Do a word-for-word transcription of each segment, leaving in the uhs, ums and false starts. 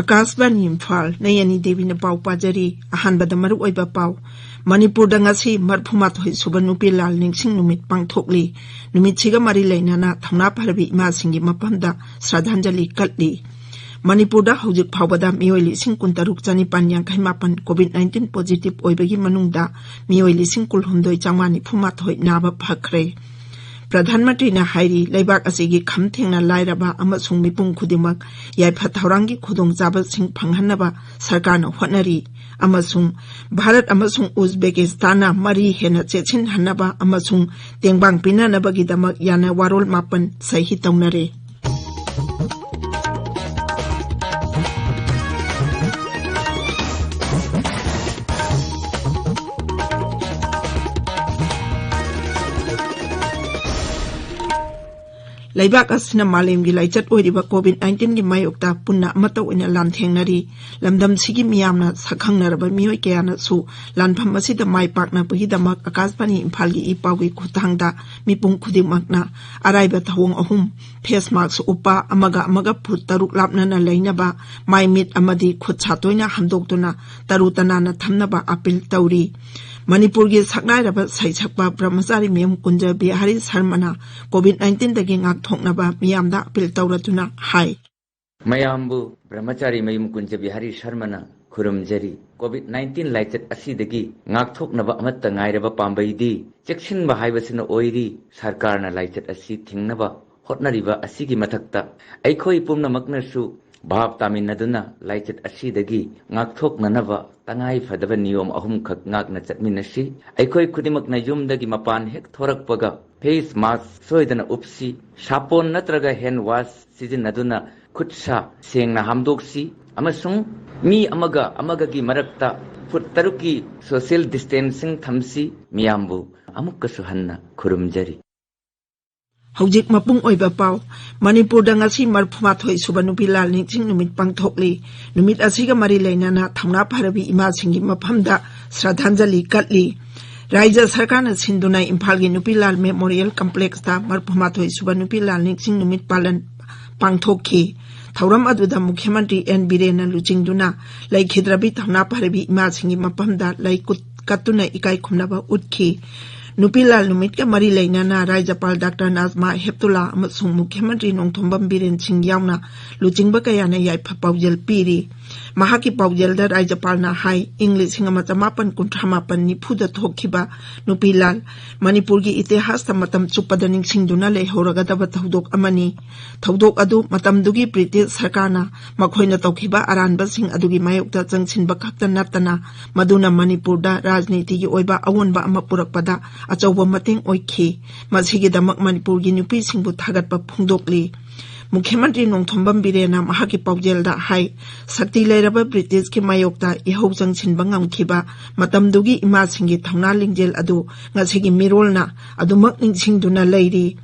ꯑꯀꯥꯁꯕꯥꯅꯤ ꯏꯝꯐꯥꯜ, ꯅꯌꯅꯤ ꯗꯦꯕꯤꯅ ꯄꯥꯎ ꯄꯥꯖꯔꯤ꯫ ꯑꯍꯥꯟꯕꯗ ꯃꯔꯨꯑꯣꯏꯕ ꯄꯥꯎ꯫ ꯃꯅꯤꯄꯨꯔꯗ ꯉꯁꯤ ꯃꯔꯐꯨꯃꯥꯊꯣꯏ ꯁꯨꯕ ꯅꯨꯄꯤ ꯂꯥꯜ ꯅꯤꯡꯁꯤꯡ ꯅꯨꯃꯤꯠ ꯄꯥꯡꯊꯣꯛꯂꯤ꯫ ꯅꯨꯃꯤꯠꯁꯤꯒ ꯃꯔꯤ ꯂꯩꯅꯅ ꯊꯧꯅꯥ ꯐꯔꯕꯤ ꯏꯃꯥꯁꯤꯡꯒꯤ ꯃꯐꯝꯗ ꯁ꯭ꯔꯗꯥꯟꯖꯂꯤ ꯀꯠꯂꯤ꯫ ꯃꯅꯤꯄꯨꯔꯗ ꯍꯧꯖꯤꯛ ꯐꯥꯎꯕꯗ ꯃꯤꯑꯣꯏ ꯂꯤꯁꯤꯡ ꯀꯨꯟꯇꯔꯨꯛ ꯆꯅꯤꯄꯥꯟ ꯌꯥꯡꯈꯩ ꯃꯥꯄꯟ COVID nineteen positive ꯑꯣꯏꯕꯒꯤ ꯃꯅꯨꯡꯗ ꯃꯤꯑꯣꯏ ꯂꯤꯁꯤꯡ ꯀꯨꯟꯍꯨꯝꯗꯣꯏ ꯆꯥꯝꯃꯉꯥ ꯅꯤꯐꯨꯃꯥꯊꯣꯏ ꯅꯥꯕ ꯐꯈ꯭ꯔꯦ꯫ ꯄ꯭ꯔꯙꯥꯟ ꯃꯟꯇ꯭ꯔꯤꯅ ꯍꯥꯏꯔꯤ, ꯂꯩꯕꯥꯛ ꯑꯁꯤꯒꯤ ꯈꯝ ꯊꯦꯡꯅ ꯂꯥꯏꯔꯕ ꯑꯃꯁꯨꯡ ꯃꯤꯄꯨꯝ ꯈꯨꯗꯤꯡꯃꯛ ꯌꯥꯏꯐ ꯊꯧꯔꯥꯡꯒꯤ ꯈꯨꯗꯣꯡꯆꯥꯕꯁꯤꯡ ꯐꯪꯍꯟꯅꯕ ꯁꯔꯀꯥꯔꯅ ꯍꯣꯠꯅꯔꯤ ꯑꯃꯁꯨꯡ ꯚꯥꯔꯠ ꯑꯃꯁꯨꯡ ꯎꯖꯕꯦꯀꯤꯁꯇꯥꯟꯅ ꯃꯔꯤ ꯍꯦꯟꯅ ꯆꯦꯠꯁꯤꯟꯍꯟꯅꯕ ꯑꯃꯁꯨꯡ ꯇꯦꯡꯕꯥꯡ ꯄꯤꯅꯅꯕꯒꯤꯗꯃꯛ ꯌꯥꯅ ꯋꯥꯔꯣꯜ ꯃꯥꯄꯟ ꯁꯍꯤ ꯇꯧꯅꯔꯦ꯫ ꯂꯩꯕꯥꯛ ꯑꯁꯤꯅ ꯃꯥꯂꯦꯝꯒꯤ ꯂꯥꯏꯆꯠ ꯑꯣꯏꯔꯤꯕ COVID nineteenꯒꯤ ꯃꯥꯌꯣꯛꯇ ꯄꯨꯟꯅ ꯑꯃꯠꯇ ꯑꯣꯏꯅ ꯂꯥꯟꯊꯦꯡꯅꯔꯤ꯫ ꯂꯝꯗꯝꯁꯤꯒꯤ ꯃꯤꯌꯥꯝꯅ ꯁꯛꯈꯪꯅꯔꯕ ꯃꯤꯑꯣꯏ ꯀꯌꯥꯅꯁꯨ ꯂꯥꯟꯐꯝ ꯑꯁꯤꯗ ꯃꯥꯏ ꯄꯥꯛꯅꯕꯒꯤꯗꯃꯛ ꯑꯀꯥꯁꯕꯥꯅꯤ ꯏꯝꯐꯥꯜꯒꯤ ꯏ ꯄꯥꯎꯒꯤ ꯈꯨꯠꯊꯥꯡꯗ ꯃꯤꯄꯨꯝ ꯈꯨꯗꯤꯡꯃꯛꯅ ꯑꯔꯥꯏꯕ ꯊꯧꯑꯣꯡ ꯑꯍꯨꯝ, ꯐꯦꯁ ꯃꯥꯛꯁ ꯎꯞꯄ, ꯑꯃꯒ ꯑꯃꯒ ꯐꯨꯠ ꯇꯔꯨꯛ ꯂꯥꯞꯅꯅ ꯂꯩꯅꯕ, ꯃꯥꯏ ꯃꯤꯠ ꯑꯃꯗꯤ ꯈꯨꯠ ꯁꯥ ꯇꯣꯏꯅ ꯍꯥꯝꯗꯣꯛꯇꯨꯅ ꯇꯔꯨ ꯇꯅꯥꯟꯅ ꯊꯝꯅꯕ ꯑꯥꯄꯤꯜ ꯇꯧꯔꯤ꯫ ꯃꯅꯤꯄꯨꯔꯒꯤ ꯁꯛꯅꯥꯏꯔꯕ ꯁꯩꯁꯛꯄ ꯕ꯭ꯔꯍꯃꯆꯥꯔꯤ ꯃꯌꯨꯝ ꯀꯨꯟꯖ ꯕꯤꯍꯥꯔꯤ ꯁꯔꯃꯅ COVID nineteenꯗꯒꯤ ꯉꯥꯛꯊꯣꯛꯅꯕ ꯃꯤꯌꯥꯝꯗ ꯑꯥꯄꯤꯜ ꯇꯧꯔꯗꯨꯅ ꯍꯥꯏ꯫ ꯃꯌꯥꯝꯕꯨ ꯕ꯭ꯔꯍꯃꯆꯥꯔꯤ ꯃꯌꯨꯝ ꯀꯨꯟꯖ ꯕꯤꯍꯥꯔꯤ ꯁꯔꯃꯅ ꯈꯨꯔꯨꯝꯖꯔꯤ꯫ COVID nineteen ꯂꯥꯏꯆꯠ ꯑꯁꯤꯗꯒꯤ ꯉꯥꯛꯊꯣꯛꯅꯕ ꯑꯃꯠꯇ ꯉꯥꯏꯔꯕ ꯄꯥꯝꯕꯩꯗꯤ ꯆꯦꯛꯁꯤꯟꯕ ꯍꯥꯏꯕꯁꯤꯅ ꯑꯣꯏꯔꯤ꯫ ꯁꯔꯀꯥꯔꯅ ꯂꯥꯏꯆꯠ ꯑꯁꯤ ꯊꯤꯡꯅꯕ ꯍꯣꯠꯅꯔꯤꯕ ꯑꯁꯤꯒꯤ ꯃꯊꯛꯇ ꯑꯩꯈꯣꯏ ꯄꯨꯝꯅꯃꯛꯅꯁꯨ ꯚꯥꯞ ꯇꯥꯃꯤꯟꯅꯗꯨꯅ ꯂꯥꯏꯆꯠ ꯑꯁꯤꯗꯒꯤ ꯉꯥꯛꯊꯣꯛꯅꯅꯕ ꯇꯉꯥꯏ ꯐꯗꯕ ꯅꯤꯌꯣꯝ ꯑꯍꯨꯝꯈꯛ ꯉꯥꯛꯅ ꯆꯠꯃꯤꯟꯅꯁꯤ꯫ ꯑꯩꯈꯣꯏ ꯈꯨꯗꯤꯡꯃꯛꯅ ꯌꯨꯝꯗꯒꯤ ꯃꯄꯥꯟ ꯍꯦꯛ ꯊꯣꯔꯛꯄꯒ ꯐꯦꯁ ꯃꯥꯁꯛ ꯁꯣꯏꯗꯅ ꯎꯞꯁꯤ꯫ ꯁꯥꯄꯣꯟ ꯅꯠꯇ꯭ꯔꯒ ꯍꯦꯟ ꯋꯥꯁ ꯁꯤꯖꯤꯟꯅꯗꯨꯅ ꯈꯨꯠ ꯁꯥ ꯁꯦꯡꯅ ꯍꯥꯝꯗꯣꯛꯁꯤ ꯑꯃꯁꯨꯡ ꯃꯤ ꯑꯃꯒ ꯑꯃꯒꯒꯤ ꯃꯔꯛꯇ ꯐꯨꯠ ꯇꯔꯨꯛꯀꯤ ꯁꯣꯁꯤꯌꯦꯜ ꯗꯤꯁꯇꯦꯟꯁꯤꯡ ꯊꯝꯁꯤ꯫ ꯃꯤꯌꯥꯝꯕꯨ ꯑꯃꯨꯛꯀꯁꯨ ꯍꯟꯅ ꯈꯨꯔꯨꯝꯖꯔꯤ꯫ ꯍꯧꯖꯤꯛ ꯃꯄꯨꯡ ꯑꯣꯏꯕ ꯄꯥꯎ꯫ ꯃꯅꯤꯄꯨꯔꯗ ꯉꯁꯤ ꯃꯔꯐꯨꯃꯥꯊꯣꯏ ꯁꯨꯕ ꯅꯨꯄꯤ ꯂꯥꯜ ꯅꯤꯡꯁꯤꯡ ꯅꯨꯃꯤꯠ ꯄꯥꯡꯊꯣꯛꯂꯤ꯫ ꯅꯨꯃꯤꯠ ꯑꯁꯤꯒ ꯃꯔꯤ ꯂꯩꯅꯅ ꯊꯧꯅꯥ ꯐꯔꯕꯤ ꯏꯃꯥꯁꯤꯡꯒꯤ ꯃꯐꯝꯗ ꯁ꯭ꯔꯗꯥꯟꯖꯂꯤ ꯀꯠꯂꯤ꯫ ꯔꯥꯏꯖ꯭ꯌ ꯁꯔꯀꯥꯔꯅ ꯁꯤꯟꯗꯨꯅ ꯏꯝꯐꯥꯜꯒꯤ ꯅꯨꯄꯤ ꯂꯥꯜ ꯃꯦꯃꯣꯔꯤꯌꯦꯜ ꯀꯝꯄ꯭ꯂꯦꯛꯁꯇ ꯃꯔꯐꯨꯃꯥꯊꯣꯏ ꯁꯨꯕ ꯅꯨꯄꯤ ꯂꯥꯜ ꯅꯤꯡꯁꯤꯡ ꯅꯨꯃꯤꯠ ꯄꯥꯂꯟ ꯄꯥꯡꯊꯣꯛꯈꯤ꯫ ꯊꯧꯔꯝ ꯑꯗꯨꯗ ꯃꯨꯈ꯭ꯌ ꯃꯟꯇ꯭ꯔꯤ ꯑꯦꯟ ꯕꯤꯔꯦꯟꯅ ꯂꯨꯆꯤꯡꯗꯨꯅ ꯂꯩꯈꯤꯗ꯭ꯔꯕꯤ ꯊꯧꯅꯥ ꯐꯔꯕꯤ ꯏꯃꯥꯁꯤꯡꯒꯤ ꯃꯐꯝꯗ ꯂꯩ ꯀꯨꯠ ꯀꯠꯇꯨꯅ ꯏꯀꯥꯏ ꯈꯨꯝꯅꯕ ꯎꯠꯈꯤ꯫ ꯅꯨꯄꯤ ꯂꯥꯜ ꯅꯨꯃꯤꯠꯀ ꯃꯔꯤ ꯂꯩꯅꯅ ꯔꯥꯖ꯭ꯌꯄꯥꯜ ꯗꯥꯛꯇꯔ ꯅꯥꯖꯃꯥ ꯍꯦꯞꯇꯨꯂꯥ ꯑꯃꯁꯨꯡ ꯃꯨꯈ꯭ꯌ ꯃꯟꯇ꯭ꯔꯤ ꯅꯣꯡꯊꯣꯝꯕꯝ ꯕꯤꯔꯦꯟ ꯁꯤꯡ ꯌꯥꯎꯅ ꯂꯨꯆꯤꯡꯕ ꯀꯌꯥꯅ ꯌꯥꯏꯐ ꯄꯥꯎꯖꯦꯜ ꯄꯤꯔꯤ꯫ ꯃꯍꯥꯛꯀꯤ ꯄꯥꯎꯖꯦꯜꯗ ꯔꯥꯖ꯭ꯌꯄꯥꯜꯅ ꯍꯥꯏ, ꯏꯪ ꯂꯤꯁꯤꯡ ꯑꯃ ꯆꯃꯥꯄꯟ ꯀꯨꯟꯊ꯭ꯔꯥ ꯃꯥꯄꯟ ꯅꯤꯐꯨꯗ ꯊꯣꯛꯈꯤꯕ ꯅꯨꯄꯤ ꯂꯥꯜ ꯃꯅꯤꯄꯨꯔꯒꯤ ꯏꯇꯤꯍꯥꯁꯇ ꯃꯇꯝ ꯆꯨꯞꯄꯗ ꯅꯤꯡꯁꯤꯡꯗꯨꯅ ꯂꯩꯍꯧꯔꯒꯗꯕ ꯊꯧꯗꯣꯛ ꯑꯃꯅꯤ꯫ ꯊꯧꯗꯣꯛ ꯑꯗꯨ ꯃꯇꯝꯗꯨꯒꯤ ꯕ꯭ꯔꯤꯇꯤꯁ ꯁꯔꯀꯥꯔꯅ ꯃꯈꯣꯏꯅ ꯇꯧꯈꯤꯕ ꯑꯔꯥꯟꯕꯁꯤꯡ ꯑꯗꯨꯒꯤ ꯃꯥꯌꯣꯛꯇ ꯆꯪꯁꯤꯟꯕ ꯈꯛꯇ ꯅꯠꯇꯅ, ꯃꯗꯨꯅ ꯃꯅꯤꯄꯨꯔꯗ ꯔꯥꯖꯅꯤꯇꯤꯒꯤ ꯑꯣꯏꯕ ꯑꯑꯣꯟꯕ ꯑꯃ ꯄꯨꯔꯛꯄꯗ ꯑꯆꯧꯕ ꯃꯇꯦꯡ ꯑꯣꯏꯈꯤ꯫ ꯃꯁꯤꯒꯤꯗꯃꯛ ꯃꯅꯤꯄꯨꯔꯒꯤ ꯅꯨꯄꯤꯁꯤꯡꯕꯨ ꯊꯥꯒꯠꯄ ꯐꯣꯡꯗꯣꯛꯂꯤ꯫ ꯃꯨꯈ꯭ꯌ ꯃꯟꯇ꯭ꯔꯤ ꯅꯣꯡꯊꯣꯝꯕꯝ ꯕꯤꯔꯦꯟꯅ ꯃꯍꯥꯛꯀꯤ ꯄꯥꯎꯖꯦꯜꯗ ꯍꯥꯏ, ꯁꯛꯇꯤ ꯂꯩꯔꯕ ꯕ꯭ꯔꯤꯇꯤꯁꯀꯤ ꯃꯥꯌꯣꯛꯇ ꯏꯍꯧ ꯆꯪꯁꯤꯟꯕ ꯉꯝꯈꯤꯕ ꯃꯇꯝꯗꯨꯒꯤ ꯏꯃꯥꯁꯤꯡꯒꯤ ꯊꯧꯅꯥ ꯂꯤꯡꯖꯦꯜ ꯑꯗꯨ ꯉꯁꯤꯒꯤ ꯃꯤꯔꯣꯜꯅ ꯑꯗꯨꯃꯛ ꯅꯤꯡꯁꯤꯡꯗꯨꯅ ꯂꯩꯔꯤ꯫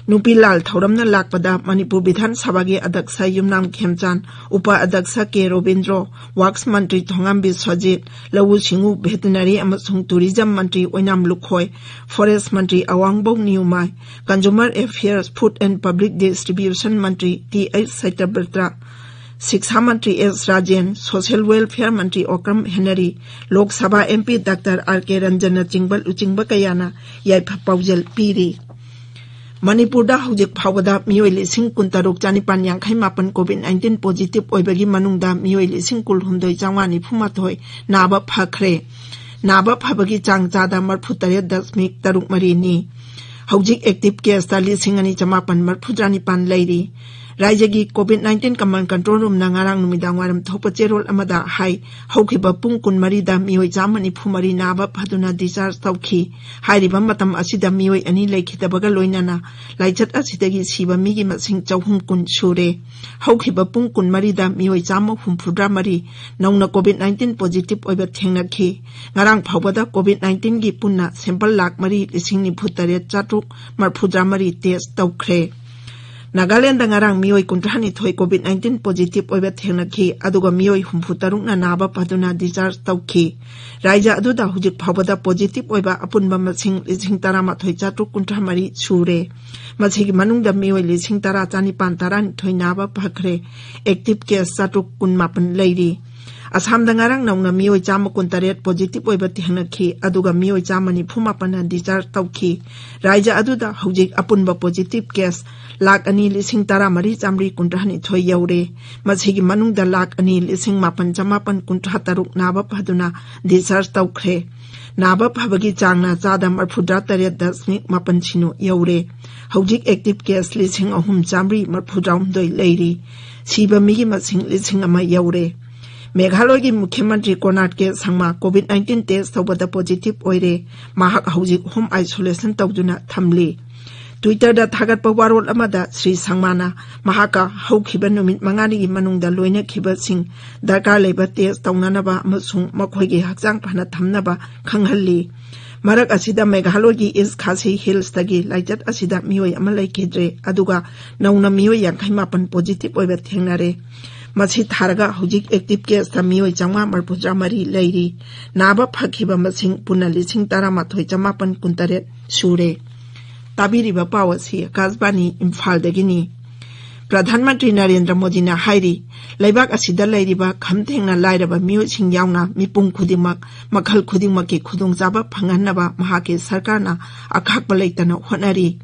ꯅꯨꯄꯤ ꯂꯥꯜ ꯊꯧꯔꯝꯅ ꯂꯥꯛꯄꯗ ꯃꯅꯤꯄꯨꯔ ꯕꯤꯙꯥꯟ ꯁꯚꯥꯒꯤ ꯑꯗꯛꯁ ꯌꯨꯝꯅꯥꯝ ꯈꯦꯝꯆꯥꯟ, ꯎꯄ ꯑꯗꯛꯁ ꯀꯦ ꯔꯣꯕꯤꯟꯗ꯭ꯔꯣ, ꯋꯥꯛꯁ ꯃꯟꯇ꯭ꯔꯤ ꯊꯣꯉꯥꯝꯕꯤ ꯁꯣꯖꯤꯠ, ꯂꯧꯎ ꯁꯤꯡꯎ, ꯚꯦꯇꯤꯅꯔꯤ ꯑꯃꯁꯨꯡ ꯇꯨꯔꯤꯖꯝ ꯃꯟꯇ꯭ꯔꯤ ꯑꯣꯏꯅꯥꯝ ꯂꯨꯈꯣꯏ, ꯐꯣꯔꯦꯁ ꯃꯟꯇ꯭ꯔꯤ Awangbow Newmai, consumer affairs, food and public distribution ꯃꯟꯇ꯭ꯔꯤ ꯇꯤ ꯑꯩꯆ ꯁꯇ꯭ꯌꯕ꯭ꯔꯇ, ꯁꯤꯛꯁꯥ ꯃꯟꯇ꯭ꯔꯤ ꯑꯦꯁ ꯔꯥꯖꯦꯟ, ꯁꯣꯁꯤꯌꯦꯜ ꯋꯦꯜꯐꯤꯌꯔ ꯃꯟꯇ꯭ꯔꯤ Okram Henry, Lok Sabha M P doctor R K ꯔꯟꯖꯟꯅꯆꯤꯡꯕ ꯂꯨꯆꯤꯡꯕ ꯀꯌꯥꯅ ꯌꯥꯏꯐ ꯄꯥꯎꯖꯦꯜ ꯄꯤꯔꯤ꯫ ꯃꯅꯤꯄꯨꯔꯗ ꯍꯧꯖꯤꯛ ꯐꯥꯎꯕꯗ ꯃꯤꯑꯣꯏ ꯂꯤꯁꯤꯡ ꯀꯨꯟꯇꯔꯨꯛ ꯆꯥꯅꯤꯄꯥꯟ ꯌꯥꯡꯈꯩ ꯃꯥꯄꯟ COVID nineteen positive ꯑꯣꯏꯕꯒꯤ ꯃꯅꯨꯡꯗ ꯃꯤꯑꯣꯏ ꯂꯤꯁꯤꯡ ꯀꯨꯟꯍꯨꯝꯗꯣꯏ ꯆꯥꯝꯃꯉꯥ ꯅꯤꯐꯨ ꯃꯥꯊꯣꯏ ꯅꯥꯕ ꯐꯈ꯭ꯔꯦ꯫ ꯅꯥꯕ ꯐꯕꯒꯤ ꯆꯥꯡ ꯆꯥꯗ ꯃꯔꯤꯐꯨ ꯇꯔꯦꯠ ꯗꯁꯃꯤꯛ ꯇꯔꯨꯛ ꯃꯔꯤꯅꯤ꯫ ꯍꯧꯖꯤꯛ ꯑꯦꯛꯇꯤꯚ ꯀꯦꯁꯇ ꯂꯤꯁꯤꯡ ꯑꯅꯤ ꯆꯥꯃꯥꯄꯟ ꯃꯔꯤꯐꯨꯇꯔꯥ ꯅꯤꯄꯥꯟ ꯂꯩꯔꯤ꯫ ꯔꯥꯏꯖ꯭ꯌꯒꯤ COVID nineteen command control roomꯅ ꯉꯔꯥꯡ ꯅꯨꯃꯤꯗꯥꯡ ꯋꯥꯏꯔꯝ ꯊꯣꯛꯄ ꯆꯦꯔꯣꯜ ꯑꯃꯗ ꯍꯥꯏ, ꯍꯧꯈꯤꯕ ꯄꯨꯡ ꯀꯨꯟꯃꯔꯤꯗ ꯃꯤꯑꯣꯏ ꯆꯥꯝꯃ ꯅꯤꯐꯨ ꯃꯔꯤ ꯅꯥꯕ ꯐꯗꯨꯅ discharge ꯇꯧꯈꯤ꯫ ꯍꯥꯏꯔꯤꯕ ꯃꯇꯝ ꯑꯁꯤꯗ ꯃꯤꯑꯣꯏ ꯑꯅꯤ ꯂꯩꯈꯤꯗꯕꯒ ꯂꯣꯏꯅꯅ ꯂꯥꯏꯆꯠ ꯑꯁꯤꯗꯒꯤ ꯁꯤꯕ ꯃꯤꯒꯤ ꯃꯁꯤꯡ ꯆꯍꯨꯝ ꯀꯨꯟ ꯁꯨꯔꯦ꯫ ꯍꯧꯈꯤꯕ ꯄꯨꯡ ꯀꯨꯟꯃꯔꯤꯗ ꯃꯤꯑꯣꯏ ꯆꯥꯝꯃ ꯍꯨꯝꯐꯨꯇꯔꯥ ꯃꯔꯤ ꯅꯧꯅ COVID nineteen positive ꯑꯣꯏꯕ ꯊꯦꯡꯅꯈꯤ꯫ ꯉꯔꯥꯡ ꯐꯥꯎꯕꯗ COVID nineteenꯒꯤ ꯄꯨꯟꯅ sample ꯂꯥꯈ ꯃꯔꯤ ꯂꯤꯁꯤꯡ ꯅꯤꯐꯨ ꯇꯔꯦꯠ ꯆꯥꯇ꯭ꯔꯨꯛ ꯃꯔꯤꯐꯨꯇꯔꯥ ꯃꯔꯤ test ꯇꯧꯈ꯭ꯔꯦ꯫ ꯅꯥꯒꯥꯂꯦꯟꯗ ꯉꯔꯥꯡ ꯃꯤꯑꯣꯏ ꯀꯨꯟꯊ꯭ꯔꯥ ꯅꯤꯊꯣꯏ COVID nineteen positive ꯑꯣꯏꯕ ꯊꯦꯡꯅꯈꯤ, ꯑꯗꯨꯒ ꯃꯤꯑꯣꯏ ꯍꯨꯝꯐꯨ ꯇꯔꯨꯛꯅ ꯅꯥꯕ ꯐꯗꯨꯅ discharge ꯇꯧꯈꯤ꯫ ꯔꯥꯏꯖ꯭ꯌ ꯑꯗꯨꯗ ꯍꯧꯖꯤꯛ ꯐꯥꯎꯕꯗ positive ꯑꯣꯏꯕ ꯑꯄꯨꯟꯕ ꯃꯁꯤꯡ ꯂꯤꯁꯤꯡ ꯇꯔꯥꯃꯥꯊꯣꯏ ꯆꯥꯇ꯭ꯔꯨꯛ ꯀꯨꯟꯊ꯭ꯔꯥ ꯃꯔꯤ ꯁꯨꯔꯦ꯫ ꯃꯁꯤꯒꯤ ꯃꯅꯨꯡꯗ ꯃꯤꯑꯣꯏ ꯂꯤꯁꯤꯡ ꯇꯔꯥ ꯆꯥꯅꯤꯄꯥꯟ ꯇꯔꯥꯅꯤꯊꯣꯏ ꯅꯥꯕ ꯐꯈ꯭ꯔꯦ꯫ Active case ꯆꯥꯇ꯭ꯔꯨꯛ ꯀꯨꯟꯃꯥꯄꯟ ꯂꯩꯔꯤ꯫ ꯑꯁꯥꯝꯗ ꯉꯔꯥꯡ ꯅꯧꯅ ꯃꯤꯑꯣꯏ ꯆꯥꯝꯃ ꯀꯨꯟꯇꯔꯦꯠ positive ꯑꯣꯏꯕ ꯊꯦꯡꯅꯈꯤ, ꯑꯗꯨꯒ ꯃꯤꯑꯣꯏ ꯆꯥꯝꯃ ꯅꯤꯐꯨ ꯃꯥꯄꯟꯅ discharge ꯇꯧꯈꯤ꯫ ꯔꯥꯏꯖ꯭ꯌ ꯑꯗꯨꯗ ꯍꯧꯖꯤꯛ ꯑꯄꯨꯟꯕ positive case ꯂꯥꯈ ꯑꯅꯤ ꯂꯤꯁꯤꯡ ꯇꯔꯥꯃꯔꯤ ꯆꯥꯝꯃꯔꯤ ꯀꯨꯟꯊ꯭ꯔꯥꯅꯤꯊꯣꯏ ꯌꯧꯔꯦ꯫ ꯃꯁꯤꯒꯤ ꯃꯅꯨꯡꯗ ꯂꯥꯈ ꯑꯅꯤ ꯂꯤꯁꯤꯡ ꯃꯥꯄꯟ ꯆꯃꯥꯄꯟ ꯀꯨꯟꯊ꯭ꯔꯥ ꯇꯔꯨꯛ ꯅꯥꯕ ꯐꯗꯨꯅ discharge ꯇꯧꯈ꯭ꯔꯦ꯫ ꯅꯥꯕ ꯐꯕꯒꯤ ꯆꯥꯡꯅ ꯆꯥꯗ ꯃꯔꯐꯨꯇꯔꯥ ꯇꯔꯦꯠ ꯗꯁꯃꯤꯛ ꯃꯥꯄꯟ ꯁꯤꯅꯣ ꯌꯧꯔꯦ꯫ ꯍꯧꯖꯤꯛ active case ꯂꯤꯁꯤꯡ ꯑꯍꯨꯝ ꯆꯥꯝꯃꯔꯤ ꯃꯔꯐꯨꯇꯔꯥꯍꯨꯝꯗꯣꯏ ꯂꯩꯔꯤ꯫ ꯁꯤꯕ ꯃꯤꯒꯤ ꯃꯁꯤꯡ ꯂꯤꯁꯤꯡ ꯑꯃ ꯌꯧꯔꯦ꯫ ꯃꯦꯘꯥꯂꯣꯏꯒꯤ ꯃꯨꯈ꯭ꯌ ꯃꯟꯇ꯭ꯔꯤ ꯀꯣꯅꯥꯔꯗ ꯀꯦ ꯁꯪꯃꯥ COVID nineteen test ꯇꯧꯕꯗ positive ꯑꯣꯏꯔꯦ꯫ ꯃꯍꯥꯛ ꯍꯧꯖꯤꯛ home isolation ꯇꯧꯗꯨꯅ ꯊꯝꯂꯤ꯫ Twitter-ꯗ ꯊꯥꯒꯠꯄ ꯋꯥꯔꯣꯜ ꯑꯃꯗ ꯁ꯭ꯔꯤ ꯁꯪꯃꯥꯅ ꯃꯍꯥꯛꯀ ꯍꯧꯈꯤꯕ ꯅꯨꯃꯤꯠ ꯃꯉꯥꯅꯤꯒꯤ ꯃꯅꯨꯡꯗ ꯂꯣꯏꯅꯈꯤꯕꯁꯤꯡ ꯗꯔꯀꯥꯔ ꯂꯩꯕ test ꯇꯧꯅꯅꯕ ꯑꯃꯁꯨꯡ ꯃꯈꯣꯏꯒꯤ ꯍꯛꯆꯥꯡ ꯐꯅ ꯊꯝꯅꯕ ꯈꯪꯍꯜꯂꯤ꯫ ꯃꯔꯛ ꯑꯁꯤꯗ ꯃꯦꯘꯥꯂꯣꯏꯒꯤ East Khasi Hills-ꯇꯒꯤ ꯂꯥꯏꯆꯠ ꯑꯁꯤꯗ ꯃꯤꯑꯣꯏ ꯑꯃ ꯂꯩꯈꯤꯗ꯭ꯔꯦ, ꯑꯗꯨꯒ ꯅꯧꯅ ꯃꯤꯑꯣꯏ ꯌꯥꯡꯈꯩ ꯃꯥꯄꯟ positive ꯑꯣꯏꯕ ꯊꯦꯡꯅꯔꯦ꯫ ꯃꯁꯤ ꯊꯥꯔꯒ ꯍꯧꯖꯤꯛ active case-ꯇ ꯃꯤꯑꯣꯏ ꯆꯥꯝꯃꯉꯥ ꯃꯔꯐꯨꯇꯔꯥ ꯃꯔꯤ ꯂꯩꯔꯤ꯫ ꯅꯥꯕ ꯐꯈꯤꯕ ꯃꯁꯤꯡ ꯄꯨꯟꯅ ꯂꯤꯁꯤꯡ ꯇꯔꯥꯃꯥꯊꯣꯏ ꯆꯃꯥꯄꯟ ꯀꯨꯟꯇꯔꯦꯠ ꯁꯨꯔꯦ꯫ ꯇꯥꯕꯤꯔꯤꯕ ꯄꯥꯎ ꯑꯁꯤ ꯑꯀꯥꯁꯕꯥꯅꯤ ꯏꯝꯐꯥꯜꯗꯒꯤꯅꯤ꯫ ꯄ꯭ꯔꯙꯥꯟ ꯃꯟꯇ꯭ꯔꯤ ꯅꯔꯦꯟꯗ꯭ꯔ ꯃꯣꯗꯤꯅ ꯍꯥꯏꯔꯤ, ꯂꯩꯕꯥꯛ ꯑꯁꯤꯗ ꯂꯩꯔꯤꯕ ꯈꯝ ꯊꯦꯡꯅ ꯂꯥꯏꯔꯕ ꯃꯤꯑꯣꯏꯁꯤꯡ ꯌꯥꯎꯅ ꯃꯤꯄꯨꯝ ꯈꯨꯗꯤꯡꯃꯛ ꯃꯈꯜ ꯈꯨꯗꯤꯡꯃꯛꯀꯤ ꯈꯨꯗꯣꯡꯆꯥꯕ ꯐꯪꯍꯟꯅꯕ ꯃꯍꯥꯛꯀꯤ ꯁꯔꯀꯥꯔꯅ ꯑꯈꯥꯛꯄ ꯂꯩꯇꯅ ꯍꯣꯠꯅꯔꯤ꯫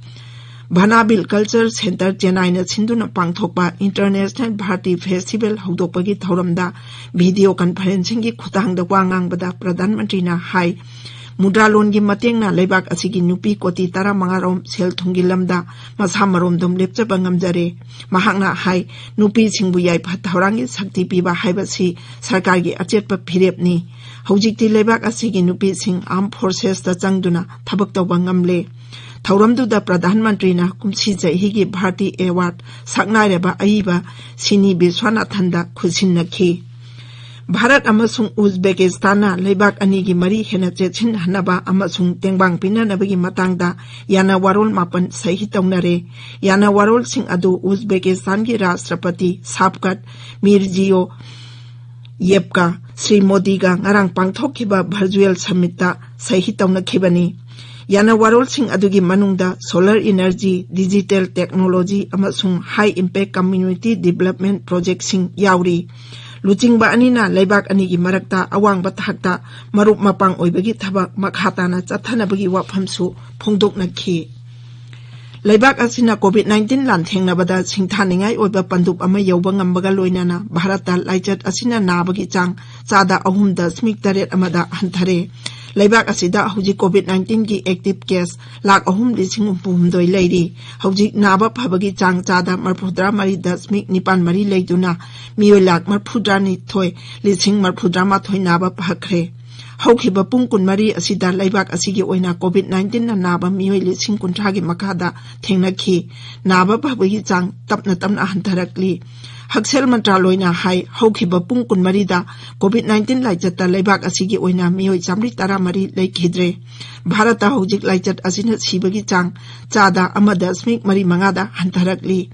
ꯚꯅꯥꯕꯤꯜ Culture Centre ꯆꯦꯟꯅꯥꯏꯅ ꯁꯤꯟꯗꯨꯅ ꯄꯥꯡꯊꯣꯛꯄ International Bharati Festival ꯍꯧꯗꯣꯛꯄꯒꯤ ꯊꯧꯔꯝꯗ video conferencing-ꯒꯤ ꯈꯨꯠꯊꯥꯡꯗ ꯋꯥ ꯉꯥꯡꯕꯗ ꯄ꯭ꯔꯙꯥꯟ ꯃꯟꯇ꯭ꯔꯤꯅ ꯍꯥꯏ, ꯃꯨꯗ꯭ꯔꯥ ꯂꯣꯟꯒꯤ ꯃꯇꯦꯡꯅ ꯂꯩꯕꯥꯛ ꯑꯁꯤꯒꯤ ꯅꯨꯄꯤ ꯀꯣꯇꯤ ꯇꯔꯥꯃꯉꯥ ꯔꯣꯝ ꯁꯦꯜ ꯊꯨꯝꯒꯤ ꯂꯝꯗ ꯃꯁꯥ ꯃꯔꯣꯝꯗꯣꯝ ꯂꯦꯞꯆꯕ ꯉꯝꯖꯔꯦ꯫ ꯃꯍꯥꯛꯅ ꯍꯥꯏ, ꯅꯨꯄꯤꯁꯤꯡꯕꯨ ꯌꯥꯏꯐ ꯊꯧꯔꯥꯡꯒꯤ ꯁꯛꯇꯤ ꯄꯤꯕ ꯍꯥꯏꯕꯁꯤ ꯁꯔꯀꯥꯔꯒꯤ ꯑꯆꯦꯠꯄ ꯐꯤꯔꯦꯞꯅꯤ꯫ ꯍꯧꯖꯤꯛꯇꯤ ꯂꯩꯕꯥꯛ ꯑꯁꯤꯒꯤ ꯅꯨꯄꯤꯁꯤꯡ Armed Forces-ꯇ ꯆꯪꯗꯨꯅ ꯊꯕꯛ ꯇꯧꯕ ꯉꯝꯂꯦ꯫ ꯊꯧꯔꯝꯗꯨꯗ ꯄ꯭ꯔꯙꯥꯟ ꯃꯟꯇ꯭ꯔꯤꯅ ꯀꯨꯝꯁꯤ ꯆꯍꯤꯒꯤ Bharati Award ꯁꯛꯅꯥꯏꯔꯕ ꯑꯏꯕ ꯁꯤꯅꯤ ꯕꯤꯁ꯭ꯋꯥꯅꯥꯊꯟꯗ ꯈꯨꯠꯁꯤꯟꯅꯈꯤ꯫ ꯚꯥꯔꯠ ꯑꯃꯁꯨꯡ ꯎꯖꯕꯦꯀꯤꯁꯇꯥꯟꯅ ꯂꯩꯕꯥꯛ ꯑꯅꯤꯒꯤ ꯃꯔꯤ ꯍꯦꯟꯅ ꯆꯦꯠꯁꯤꯟꯍꯟꯅꯕ ꯑꯃꯁꯨꯡ ꯇꯦꯡꯕꯥꯡ ꯄꯤꯅꯅꯕꯒꯤ ꯃꯇꯥꯡꯗ ꯌꯥꯅꯋꯥꯔꯣꯜ ꯃꯥꯄꯟ ꯁꯍꯤ ꯇꯧꯅꯔꯦ꯫ ꯌꯥꯅꯋꯥꯔꯣꯜꯁꯤꯡ ꯑꯗꯨ ꯎꯖꯕꯦꯀꯤꯁꯇꯥꯟꯒꯤ ꯔꯥꯁꯇ꯭ꯔꯄꯇꯤ ꯁꯥꯕꯀꯠ ꯃꯤꯔꯖꯤꯌꯣ ꯌꯦꯞꯀ ꯁ꯭ꯔꯤ ꯃꯣꯗꯤꯒ ꯉꯔꯥꯡ ꯄꯥꯡꯊꯣꯛꯈꯤꯕ ꯚꯔꯆꯨꯑꯦꯜ ꯁꯃꯤꯠꯇ ꯁꯍꯤ ꯇꯧꯅꯈꯤꯕꯅꯤ꯫ ꯌꯥꯅꯋꯥꯔꯣꯜꯁꯤꯡ ꯑꯗꯨꯒꯤ ꯃꯅꯨꯡꯗ solar energy, digital technology ꯑꯃꯁꯨꯡ high impact community development projectꯁꯤꯡ ꯌꯥꯎꯔꯤ꯫ ꯂꯨꯆꯤꯡꯕ ꯑꯅꯤꯅ ꯂꯩꯕꯥꯛ ꯑꯅꯤꯒꯤ ꯃꯔꯛꯇ ꯑꯋꯥꯡꯕ ꯊꯥꯛꯇ ꯃꯔꯨꯞ ꯃꯄꯥꯡ ꯑꯣꯏꯕꯒꯤ ꯊꯕꯛ ꯃꯈꯥ ꯇꯥꯅ ꯆꯠꯊꯅꯕꯒꯤ ꯋꯥꯐꯝꯁꯨ ꯐꯣꯡꯗꯣꯛꯅꯈꯤ꯫ ꯂꯩꯕꯥꯛ ꯑꯁꯤꯅ COVID nineteen ꯂꯥꯟꯊꯦꯡꯅꯕꯗ ꯁꯤꯡꯊꯥꯅꯤꯡꯉꯥꯏ ꯑꯣꯏꯕ ꯄꯟꯗꯨꯞ ꯑꯃ ꯌꯧꯕ ꯉꯝꯕꯒ ꯂꯣꯏꯅꯅ ꯚꯥꯔꯠꯇ ꯂꯥꯏꯆꯠ ꯑꯁꯤꯅ ꯅꯥꯕꯒꯤ ꯆꯥꯡ ꯆꯥꯗ ꯑꯍꯨꯝ ꯗꯁꯃꯤꯛ ꯇꯔꯦꯠ ꯑꯃꯗ ꯍꯟꯊꯔꯦ꯫ ꯂꯩꯕꯥꯛ ꯑꯁꯤꯗ ꯍꯧꯖꯤꯛ COVID nineteenꯒꯤ active case ꯂꯥꯈ ꯑꯍꯨꯝ ꯂꯤꯁꯤꯡ ꯍꯨꯝꯐꯨ ꯍꯨꯝꯗꯣꯏ ꯂꯩꯔꯤ꯫ ꯍꯧꯖꯤꯛ ꯅꯥꯕ ꯐꯕꯒꯤ ꯆꯥꯡ ꯆꯥꯗ ꯃꯔꯐꯨꯇꯔꯥ ꯃꯔꯤ ꯗꯁꯃꯤꯛ ꯅꯤꯄꯥꯟ ꯃꯔꯤ ꯂꯩꯗꯨꯅ ꯃꯤꯑꯣꯏ ꯂꯥꯈ ꯃꯔꯐꯨꯇꯔꯥꯅꯤꯊꯣꯏ ꯂꯤꯁꯤꯡ ꯃꯔꯐꯨꯇꯔꯥꯃꯥꯊꯣꯏ ꯅꯥꯕ ꯐꯈ꯭ꯔꯦ꯫ ꯍꯧꯈꯤꯕ ꯄꯨꯡ ꯀꯨꯟꯃꯔꯤ ꯑꯁꯤꯗ ꯂꯩꯕꯥꯛ ꯑꯁꯤꯒꯤ ꯑꯣꯏꯅ COVID nineteenꯅ ꯅꯥꯕ ꯃꯤꯑꯣꯏ ꯂꯤꯁꯤꯡ ꯀꯨꯟꯊ꯭ꯔꯥꯒꯤ ꯃꯈꯥꯗ ꯊꯦꯡꯅꯈꯤ꯫ ꯅꯥꯕ ꯐꯕꯒꯤ ꯆꯥꯡ ꯇꯞꯅ ꯇꯞꯅ ꯍꯟꯊꯔꯛꯂꯤ꯫ ꯍꯛꯁꯦꯜ ꯃꯟꯇ꯭ꯔꯥꯂꯣꯏꯅ ꯍꯥꯏ, ꯍꯧꯈꯤꯕ ꯄꯨꯡ ꯀꯨꯟꯃꯔꯤꯗ COVID nineteen ꯂꯥꯏꯆꯠꯇ ꯂꯩꯕꯥꯛ ꯑꯁꯤꯒꯤ ꯑꯣꯏꯅ ꯃꯤꯑꯣꯏ ꯆꯥꯃꯔꯤ ꯇꯔꯥꯃꯔꯤ ꯂꯩꯈꯤꯗ꯭ꯔꯦ꯫ ꯚꯥꯔꯠꯇ ꯍꯧꯖꯤꯛ ꯂꯥꯏꯆꯠ ꯑꯁꯤꯅ ꯁꯤꯕꯒꯤ ꯆꯥꯡ ꯆꯥꯗ ꯑꯃ ꯗꯁꯃꯤꯛ ꯃꯔꯤ ꯃꯉꯥꯗ ꯍꯟꯊꯔꯛꯂꯤ꯫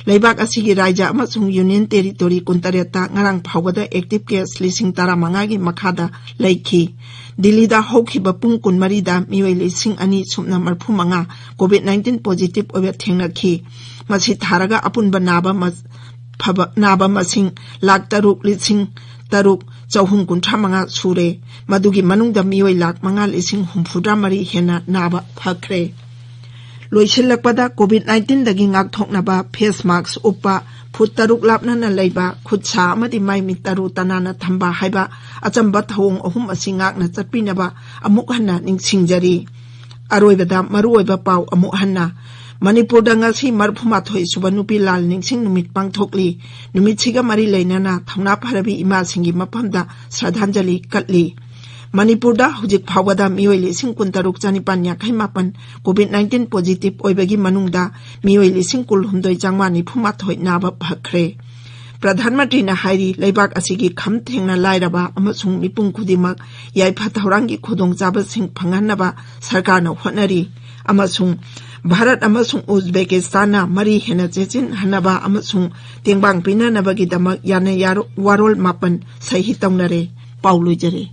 ꯂꯩꯕꯥꯛ ꯑꯁꯤꯒꯤ ꯔꯥꯖ꯭ꯌ ꯑꯃꯁꯨꯡ ꯌꯨꯅꯤꯌꯟ ꯇꯦꯔꯤꯇꯣꯔꯤ ꯀꯨꯟꯇꯔꯦꯠꯇ ꯉꯔꯥꯡ ꯐꯥꯎꯕꯗ active case ꯂꯤꯁꯤꯡ ꯇꯔꯥꯃꯉꯥꯒꯤ ꯃꯈꯥꯗ ꯂꯩꯈꯤ꯫ ꯗꯤꯜꯂꯤꯗ ꯍꯧꯈꯤꯕ ꯄꯨꯡ ꯀꯨꯟꯃꯔꯤꯗ ꯃꯤꯑꯣꯏ ꯂꯤꯁꯤꯡ ꯑꯅꯤ ꯁꯨꯞꯅ ꯃꯔꯐꯨ ꯃꯉꯥ COVID nineteen positive ꯑꯣꯏꯕ ꯊꯦꯡꯅꯈꯤ꯫ ꯃꯁꯤ ꯊꯥꯔꯒ ꯑꯄꯨꯟꯕ ꯅꯥꯕ ꯃ-, ꯐꯕ, ꯅꯥꯕ ꯃꯁꯤꯡ ꯂꯥꯈ ꯇꯔꯨꯛ ꯂꯤꯁꯤꯡ ꯇꯔꯨꯛ ꯆꯍꯨꯝ ꯀꯨꯟꯊ꯭ꯔꯥ ꯃꯉꯥ ꯁꯨꯔꯦ꯫ ꯃꯗꯨꯒꯤ ꯃꯅꯨꯡꯗ ꯃꯤꯑꯣꯏ ꯂꯥꯈ ꯃꯉꯥ ꯂꯤꯁꯤꯡ ꯍꯨꯝꯐꯨꯇꯔꯥ ꯃꯔꯤ ꯍꯦꯟꯅ ꯅꯥꯕ ꯐꯈ꯭ꯔꯦ꯫ ꯂꯣꯏꯁꯤꯜꯂꯛꯄꯗ, COVID nineteenꯗꯒꯤ ꯉꯥꯛꯊꯣꯛꯅꯕ face mask ꯎꯞꯄ, ꯐꯨꯠ ꯇꯔꯨꯛ ꯂꯥꯞꯅꯅ ꯂꯩꯕ, ꯈꯨꯠ ꯁꯥ ꯑꯃꯗꯤ ꯃꯥꯏ ꯃꯤꯠ ꯇꯔꯨ ꯇꯅꯥꯟꯅ ꯊꯝꯕ ꯍꯥꯏꯕ ꯑꯆꯝꯕ ꯊꯧꯑꯣꯡ ꯑꯍꯨꯝ ꯑꯁꯤ ꯉꯥꯛꯅ ꯆꯠꯄꯤꯅꯕ ꯑꯃꯨꯛ ꯍꯟꯅ ꯅꯤꯡꯁꯤꯡꯖꯔꯤ꯫ ꯑꯔꯣꯏꯕꯗ ꯃꯔꯨꯑꯣꯏꯕ ꯄꯥꯎ ꯑꯃꯨꯛ ꯍꯟꯅ꯫ ꯃꯅꯤꯄꯨꯔꯗ ꯉꯁꯤ ꯃꯔꯐꯨꯃꯥꯊꯣꯏ ꯁꯨꯕ ꯅꯨꯄꯤ ꯂꯥꯜ ꯅꯤꯡꯁꯤꯡ ꯅꯨꯃꯤꯠ ꯄꯥꯡꯊꯣꯛꯂꯤ꯫ ꯅꯨꯃꯤꯠꯁꯤꯒ ꯃꯔꯤ ꯂꯩꯅꯅ ꯊꯧꯅꯥ ꯐꯔꯕꯤ ꯏꯃꯥꯁꯤꯡꯒꯤ ꯃꯐꯝꯗ ꯁ꯭ꯔꯗꯥꯟꯖꯂꯤ ꯀꯠꯂꯤ꯫ ꯃꯅꯤꯄꯨꯔꯗ ꯍꯧꯖꯤꯛ ꯐꯥꯎꯕꯗ ꯃꯤꯑꯣꯏ ꯂꯤꯁꯤꯡ ꯀꯨꯟꯇꯔꯨꯛ ꯆꯅꯤꯄꯥꯟ ꯌꯥꯡꯈꯩ ꯃꯥꯄꯟ COVID nineteen positive ꯑꯣꯏꯕꯒꯤ ꯃꯅꯨꯡꯗ ꯃꯤꯑꯣꯏ ꯂꯤꯁꯤꯡ ꯀꯨꯟꯍꯨꯝꯗꯣꯏ ꯆꯥꯝꯃꯉꯥ ꯅꯤꯐꯨꯃꯥꯊꯣꯏ ꯅꯥꯕ ꯐꯈ꯭ꯔꯦ꯫ ꯄ꯭ꯔꯙꯥꯟ ꯃꯟꯇ꯭ꯔꯤꯅ ꯍꯥꯏꯔꯤ, ꯂꯩꯕꯥꯛ ꯑꯁꯤꯒꯤ ꯈꯝ ꯊꯦꯡꯅ ꯂꯥꯏꯔꯕ ꯑꯃꯁꯨꯡ ꯃꯤꯄꯨꯝ ꯈꯨꯗꯤꯡꯃꯛ ꯌꯥꯏꯐ ꯊꯧꯔꯥꯡꯒꯤ ꯈꯨꯗꯣꯡꯆꯥꯕꯁꯤꯡ ꯐꯪꯍꯟꯅꯕ ꯁꯔꯀꯥꯔꯅ ꯍꯣꯠꯅꯔꯤ ꯑꯃꯁꯨꯡ ꯚꯥꯔꯠ ꯑꯃꯁꯨꯡ ꯎꯖꯕꯦꯀꯤꯁꯇꯥꯟꯅ ꯃꯔꯤ ꯍꯦꯟꯅ ꯆꯦꯠꯁꯤꯟꯍꯟꯅꯕ ꯑꯃꯁꯨꯡ ꯇꯦꯡꯕꯥꯡ ꯄꯤꯅꯅꯕꯒꯤꯗꯃꯛ ꯌꯥꯅ ꯌꯥꯔꯣ-, ꯋꯥꯔꯣꯜ ꯃꯥꯄꯟ ꯁꯍꯤ ꯇꯧꯅꯔꯦ꯫ ꯄꯥꯎ ꯂꯣꯏꯖꯔꯦ꯫